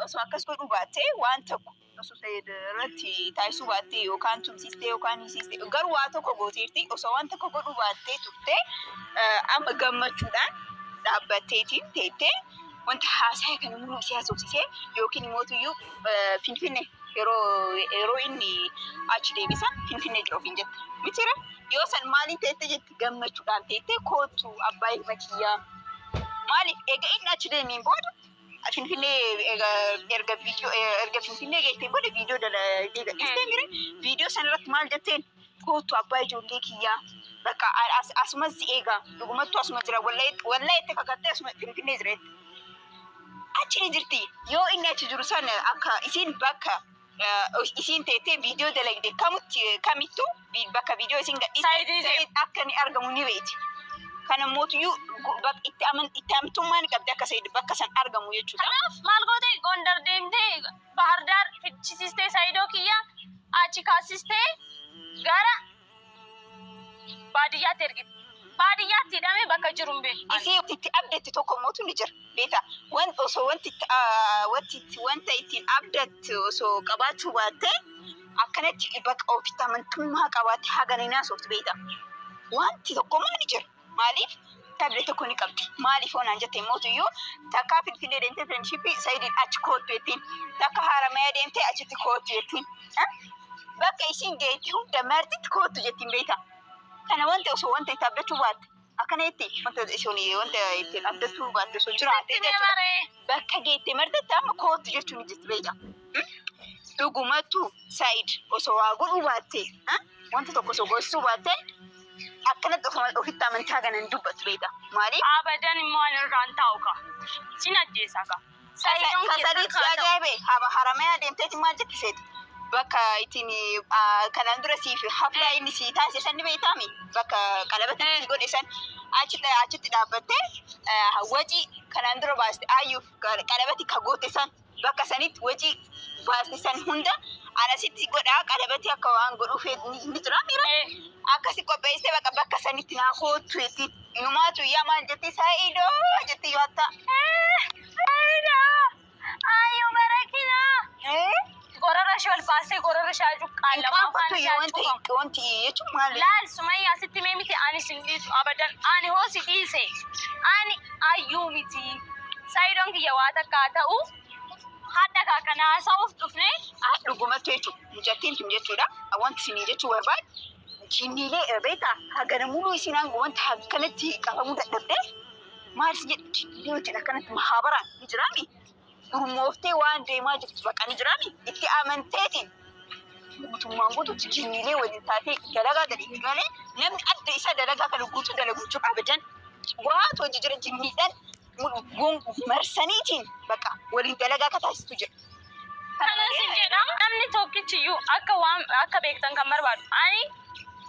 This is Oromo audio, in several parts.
Osoo akkas godhuu baattee, waan tokko osoo Said irratti taasisuu baattee, yookaan tumsiistee yookaan hiisiistee, garuu waa tokko gooteerti. Osoo waan tokko godhuu baattee turte, amma gammachuudhaan dhaabbatteetiin teettee wanta haasaa kana immoo isii haasofsiisee, yookiin immoo Finfinne yeroo inni achi deebisan Finfinnee jira ofiin jette. Mitiira yoo san maaliin teette jetti? Gammachuudhaan teettee, "Koottu, abbaa ilma kiyyaa." Maaliif? Egaa inni achi deemiin booda Finfinnee erga viidiyoo, erga Finfinnee geetteen booda viidiyoo dalagee gadhiistee mire. Viidiyoo san irratti maal jetteen? "Koottu, abbaa ijoollee kiyyaa, bakka asumas si eegaa, dhugumattuu asuma jira, wallahi," itti kakattee, asuma Finfinnee jira jette. Achi ni jirti. Yoo inni achi jiru sana akka isiin bakka isiin teettee viidiyoo dalagde kamutti kamittuu, bakka viidiyoo isiin gadhiiste akka inni argamu ni beeti. Kana mootuyyuu itti itti amantummaa ni qabdi akka Said bakka san argamu jechuudha. Kanaaf maal goote? Gondar deemtee, Bahardaar fichisiistee, Saayidoo kiyya achi kaasistee gara baadiyyaatti ergite. Baadiyyaatti hidhamee bakka jiru hin beeku. Isii itti abdatti tokko mootu ni jira. Beeta, want osoo wanti wanti wanta ittiin abdattu osoo qabaachuu baatte, akkanatti bakka ofitti amantummaa qabaatte haga ni naasoftu, beeta. Wanti tokko moo ni jira. Maaliif? Tablee tokko ni qabdi. Maaliif onaan jette mootuyyuu, takka Finfinnee deemtee friendship Sayidiin achi koottu jettiin. Takka Haramaya deemtee achitti koottu jettiin. Bakka isiin geette hunda martitti koottu jettiin, beeta. Kana wanta osoo wanta itti abdachuu baatte, akkana jetti, wanta isiin wanta ittiin abdachuu baatte osoo jiraate jechuudha. Bakka geette martitti amma koottu jechuun ni jirti, beeta. Dhugumattuu Saayid osoo waa godhuu baatte, wanta tokko osoo gorsuu baatte, akkanatti ofitti amantaa kanan dubbattu, beeta. Maaliif? Abadan immoo ani irraan taa'u ka. Sin ajjeesa ka. Kasadiitu si ajaa'ibe. Haramaya deemteeti maal jetti seetu? Bakka ittiin kanaan dura siif haflaa inni sii taasise san ni beektaami? Bakka qalabata sii godhe san achitti dhaabbattee, wacii kanaan dura baaste, ayyuuf qalabati ka goote san, bakka sanitti wacii baaste san hunda anasitti godhaa, qalabati akka waan godhuuf ni jira miira. Akkasi qopheessitee bakka sanitti naa koottu jetti. Inumaatu yaa maal jetti? "Saayidoo" jetti yoo hatta. Saayidoo! Ayyuu barakinaa! Gorora ishee ol baasee gorora ishee cuqqaallama afaan ishee cufamu. Wanti jechuun maali? Laal Sumayyaa, sitti mee miti, ani sin dhiisu abadan. Ani hoo si dhiise, ani ayyuu miti. Saayidoon kiyya waa takka haa ta'u, hadha kaa kana haasa'uuf dhufne. Ah, dhugumatti jechuudha. Mucattiin tun jechuudha. Wanti isinii jechuu barbaadu, jinniilee beektaa hagana muluu isin hanga wanta akkanatti qabamuu dadhabdee, maal si jedhu, jinniilee wajjin akkanatti mahaabaraan ni jiraami. Gurmooftee waan deemaa jirtu baqa ni jiraami. Itti amanteetiin guutummaan guututti jinniilee waliin taatee dalagaa gadi malee, namni adda isaa dalagaa kana guutuu dalagu jechuudha abadan. Waatu hojii jira, jinniidhaan marsaniitiin baqa waliin dalagaa akka taasistu jira. Kana sin jedha, namni tokkichiyyuu akka waan akka beektan kan barbaadu, ani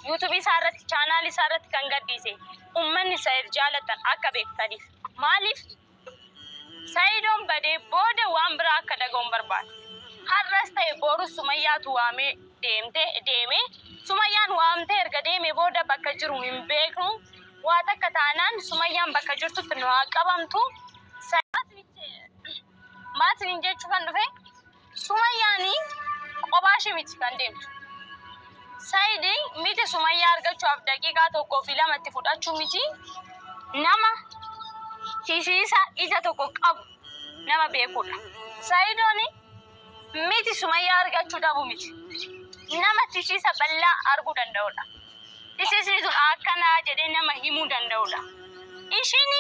yuutuubii isaa irratti, chaanaalii isaa irratti kan gadhiise, ummanni Sayid jaalatan akka beektaniif. Maaliif? Sayidoon badee booda waan biraa akka dhaga'uun barbaada. Har'as ta'e boru Sumayyaatu waamee deemte deeme. Sumayyaan waamtee erga deeme booda bakka jiru hin beeknu. Waa takka taanaan Sumayyaan bakka jirtutti nu haa qabamtu. Maatiin jechuufan dhufe, Sumayyaanii kophaa ishee miti kan deemtu. Sayidi miti, Sumayyaa argachuudhaaf daqiiqaa tokkoo fi lama itti fudhachuu miti. Nama tisiisa ija tokko qabu, nama beekudha. Sayidoon miti, Sumayyaa argachuu dhabu miti. Nama tisiisa bal'aa arguu danda'udha. Tisiisni sun akkanaa jedhee nama himuu danda'udha. Ishiin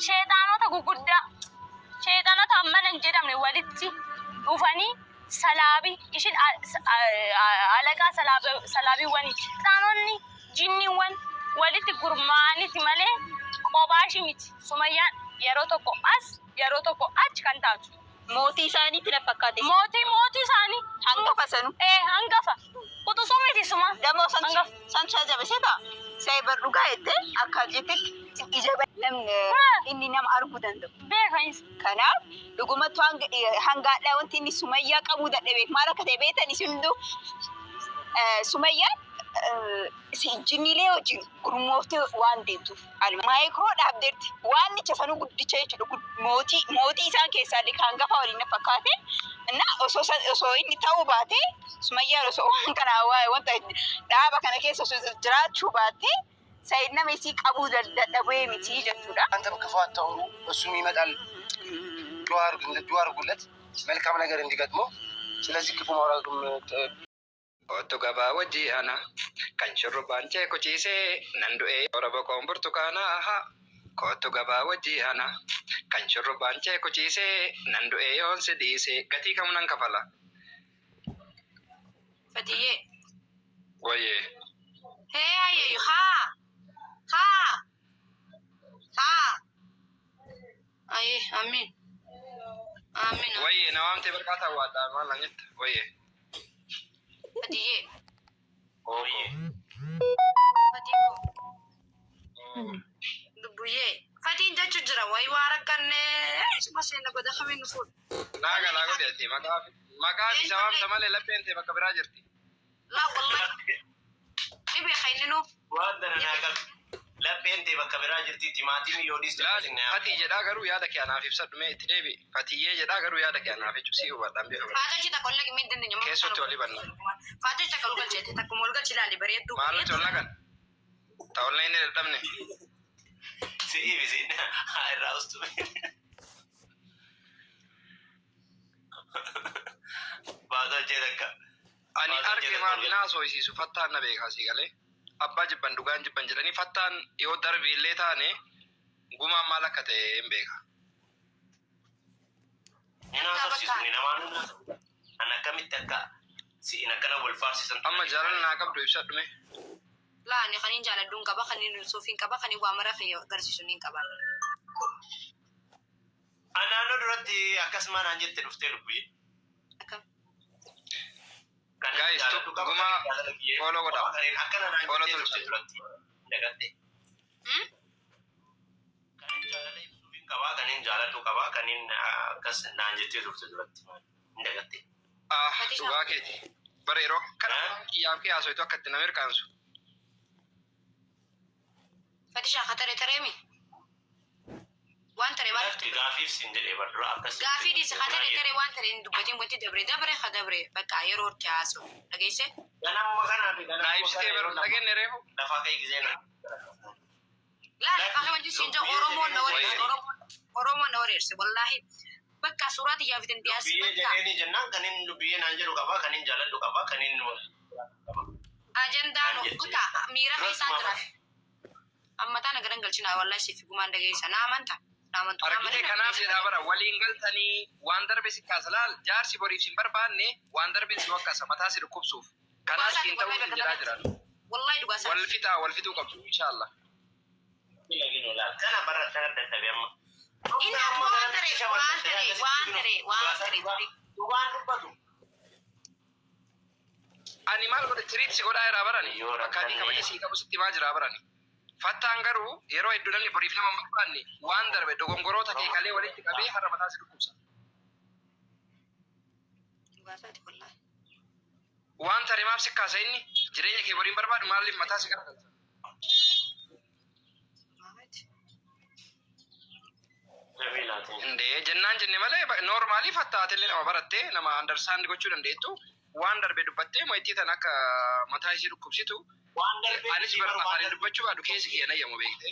sheexaanota guguddaa, sheexanota hammana hin jedhamne walitti dhufanii salaabii, ishiin alaqaa salaabiiwwaniiti. Sheexaanonni, jinniiwwan walitti gurmaa'aniiti malee kophaa ishii miti. Sumayyaan yeroo tokko as, yeroo tokko achi kan taatu. Mootii isaaniitti na fakkaate. Mootii isaanii. Hangafa sanu. Ee, hangafa. Quxisuu miti suma. Damoo Hangafa. santu jabeessee ta'a. Saayibar dhugaa jettee akka jettetti ija namni inni nama arguu danda'u. Beekanis. Kanaaf dhugumattuu hanga hadhaa wanti inni Sumayyaa qabuu dadhabeef maal akka ta'e beektan isin hunduu. Sumayyaan Jinniilee wajjin gurmooftee waan deemtuuf maayikiroo dhaabdeerti waan nicha sanuu guddicha jechuudha. Mootii mootii isaan keessaa kan hangafa waliin na fakkaate na osoo inni ta'uu baate, Sumayyaan osoo waan kana wanta dhaaba kana keessa osoo jiraachuu baate, Sayid nama isii qabuu dadhabee miti jechuudha. አንተም ክፉ አታውሩ፣ እሱም ይመጣል። ዱዓ አድርጉለት፣ ዱዓ አድርጉለት መልካም ነገር እንዲገጥመው። ስለዚህ ክፉ ማውራቱም Oottu gabaa wajjii ana kan shurrubbaan ceeku ciisee nan du'ee toora boqoon burtukaanaa haa. Kootu gabaa wajjii ana kan shurrubbaan ceeku ciisee nan du'ee yoon si dhiisee gatii kamuu nan kafala. Fatiyyee. Wayyee. Hee ayyeeyyu haa haa haa. Ayyee amiin. Amiin. Wayyee na waamtee barkaata awwaadhaa maal naan jetta wayyee. Fatiyyee. Wayyee. Fatii koo. Lubbuyyee. Fatiin jechuun jira wayi waa rakkannee isuma seena godha kamiin nu fuudha. Naa galaa godhe ati maqaa isa waamta malee lapheen ta'e bakka biraa jirti. Laa wallahi. Ni beeka inni nuuf. Waan dananaa qabdi. Lapheen ta'e bakka biraa jirti timaatimii yoo dhiiste. Laali fatii jedhaa garuu yaada kee anaaf ibsadhu mee itti deebi. Fatiyyee jedhaa garuu yaada kee anaaf jechuun si hubadhaan beeku. Faata ishee takka ol naqi miidhan dandeenye. Keessatti walii banna. Faata ishee takka ol galcheete takkuma ol galchi ilaali bareedduu. Maal nuti ol naqan? Ta ol naqni dadhabne. Si'ii fi siin haa irraa ustu. Baatoo ishee takka. Ani arge maal naa soisiisu fattaan na beekaa si galee. Abbaa jibban dhugaan jibban jedhanii fattaan yoo darbe illee taane gumaan maal akka ta'e hin beeka. Ni naasofsiisu ni namaa nu naasofsiisu. An akkamitti akka si'in akkana wal faarsisan. Amma jaalala naa qabdu ibsadhu mee. Laa ani kan hin jaaladhu hin qaba, kan hin suufiin qaba, kan hin waa mara kan agarsiisu ni qaba. An naannoo duratti akkasuma naan jette dhuftee lubbuyyee. Akkam. Kan Guys, jaaladhu qaba, gumaa kan jaalala kiyyee follow godhaa. qaba, kan akkana naan Follow jettee tolcha. dhuftee duratti. Dagatte. Kan hin jaalala ibsuuf hin qaba, kan hin jaaladhu qaba, kan hin akkas naan jettee turte duratti. Hin dagatte. Ah, dhugaa keeti. Bara yeroo kana kiyyaaf kee haasoitu akka itti nama hirkaansu. Fatishaa ka taree tareemi. Waan taree maal Lafti gaafiif siin jedhee bar dura akkas. Gaafii dhiisi ka taree taree waan taree hin dubbatiin wanti dabre dabre ka dabre bakka yeroo itti haasa'u dhageesse. Ganamuma kanaa fi Naa ganamuma ibsitee kana baruu yeroo dhageenye reefu. lafaa ka'e gisee na. Laa lafaa wanti siin jedhu Oromoon na wareerse, Oromoon na wareerse wallaahi bakka suuraa xiyyaa fitan dhiyaas Lubbiyyee bakka jedheeni jennaan kan inni lubbiyyee naan jedhu qaba, kan inni jaaladhu qaba, kan inni qaba. Ajandaan bakka miira keessaa jira. Amma taana garan galchinaa wallaahi siif gumaan dhageessa naa amanta naa amantu naa Argitee malee na kanaaf dhageessa. jedhaa bara waliin galtanii waan darbe si kaasa laal jaarsi boriif sin barbaanne waan darbe si wakkasa mataa si dhukkubsuuf. Kanaaf siin ta'uu hin jedhaa jiran. Wallaahi dhugaa Wal isaati. fixaa wal fixuu qabdu inshaallah. Kana bara kana dadhabe amma. Inni ati waan taree waan taree waan taree waan taree taree. Dhugaan dubbatu. Ani maal godhe tiriit si godhaa irraa barani. Yoo Akkaatii rakkanne. kabaja sii qabu sitti himaa jiraa barani. Fattaan garuu yeroo hedduu namni boriif nama hin barbaanne waan darbe dogongoroota kee kalee walitti qabee har'a mataa si dhukkubsa. Dhugaa isaati wallaahi. Waan taree maaf si kaasa inni jireenya kee boriin barbaadu maaliif mataa si garagalcha? Dhugaa isaati. Jabiilaatiin. Indee jennaan jenne malee normaalii fattaatellee nama barattee nama understand gochuu dandeettu waan darbe dubbattee mo'ittii tan akka mataa ishee dhukkubsitu Waan darbee anis dhiisii bara bar waan afaaniin darbe dubbachuu baadhu keessi kiyya nayyamu beekte.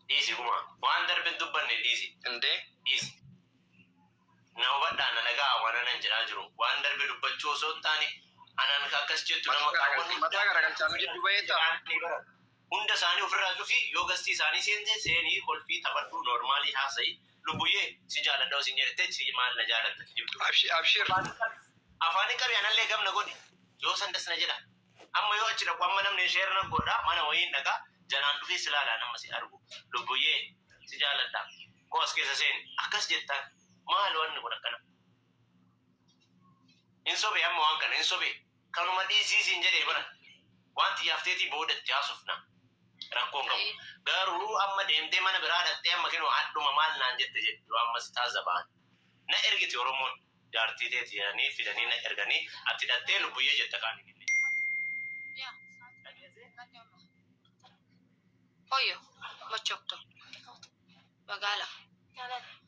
Dhiisi kuma. Waan darbe hin dubbanne dhiisi. Indee Dhiisi. Na hubadhaa na dhagaa waan anan jedhaa jiru. Waan darbe dubbachuu osoo hin taane anaan ka akkas jettu mataa nama garagalcha kaawwan mataa garagalchaa nu jidduu baheetta. hunda isaanii ofirraa cufi yoo gastii isaanii seente seenii kolfii taphadhu normaalii haasa'i lubbuyyee si jaaladha osin jedhette si maal na jaalatta jibdu. Abshir abshir Afaan qabi anallee gamna godhi yoo san das na jedha amma yoo achi dhaqu amma namni sheer na godha mana wayiin dhaqa jalaan dhufee si laalaa nama si argu lubbuyyee si jaaladha koo as keessa seeni akkas jettaan maal wanni kun akkana. Hin sobee amma waan kana hin sobee kanuma dhiisii siin jedhee bara waan xiyyaafteetii boodatti haasofna rakkoon qabu. Garuu amma deemtee mana biraa dhaqxee amma kennu hadhuma maal naan jette jettu amma si taasisa na ergiti Oromoon jaartii teeti jedhanii fidanii na erganii ati dhattee lubbuyyee jetta kaan hin. Hooyo, ma joogto magaala.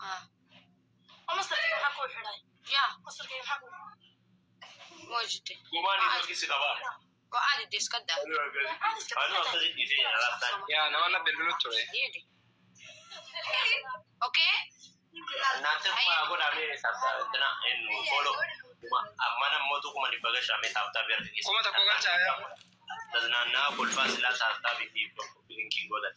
Ah. Ya moojite. Gumaan itti qabaa. Oo caadi de iska daa. Anuu akkasii dhiisee jira laaftaan. Yaa nama na bilbilu ture. Yedi. Okay. እናንተ godhamee እንትና follow amma namoota 100,000 gashaamee tap tap argisiisa. 1,000 galchaa yaa. Taznaannaa kolfaa silaa tap tap fi linkii godhan.